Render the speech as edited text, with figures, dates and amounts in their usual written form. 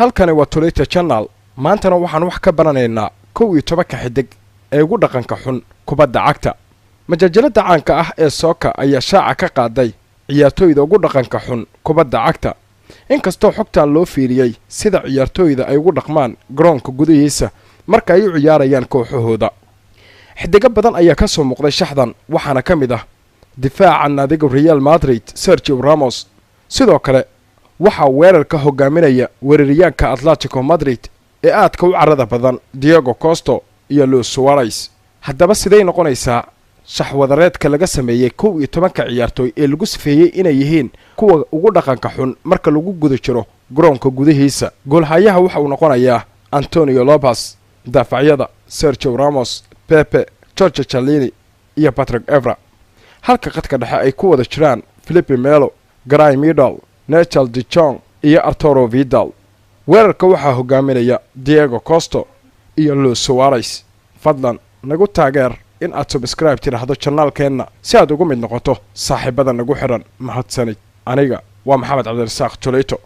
Halkani waa Tolita Channel. Maantana waxaan wax ka baranaynaa 11-ka xidig ee ugu dhaqanka xun kubadda cagta. Majaajilada caanka ah ee sooka ayaa shaaca ka qaaday ciyaartooyda ugu dhaqanka xun kubadda cagta. Inkastoo xogtan loo fiiriyey sida ciyaartooyda ay ugu dhaqmaan garoonka gudihiisa marka ay u ciyaarayaan kooxahooda, xidigo badan ayaa ka soo muuqday shaxdan, waxaana ka mid ah difaaca naadiga Real Madrid Sergio Ramos. Sidoo kale waxaa weerarka hogaaminaya weeraryaanka Atletico Madrid ee aadka u carada badan Diego Costo iyo Luis Suarez. Haddaba siday noqonaysaa shaxwadareedka laga sameeyey 11-ka ciyaartooy ee lagu sifeeyey inay yihiin kuwa ugu dhaqanka xun marka lagu guda jiro garoonka gudihiisa? Goolhayaha waxa uu noqonayaa Antonio Lopez, daafacyada Sergio Ramos, Pepe, George Chalini iyo Patrick Evra, halka qadka dhexe ay ku wada jiraan Philipe Melo, Gary Medel, Nigel de Jong iyo Arturo Vidal. Weerarka waxaa hogaaminaya Diego Costo iyo Luis Suarez. Fadlan nagu taageer in aad subscribe tidhaahdo channelkeenna si aad ugu mid noqoto saaxiibada nagu xidhan. Mahadsanid. Aniga waa Maxamed Cabdirasaaq Juleyto.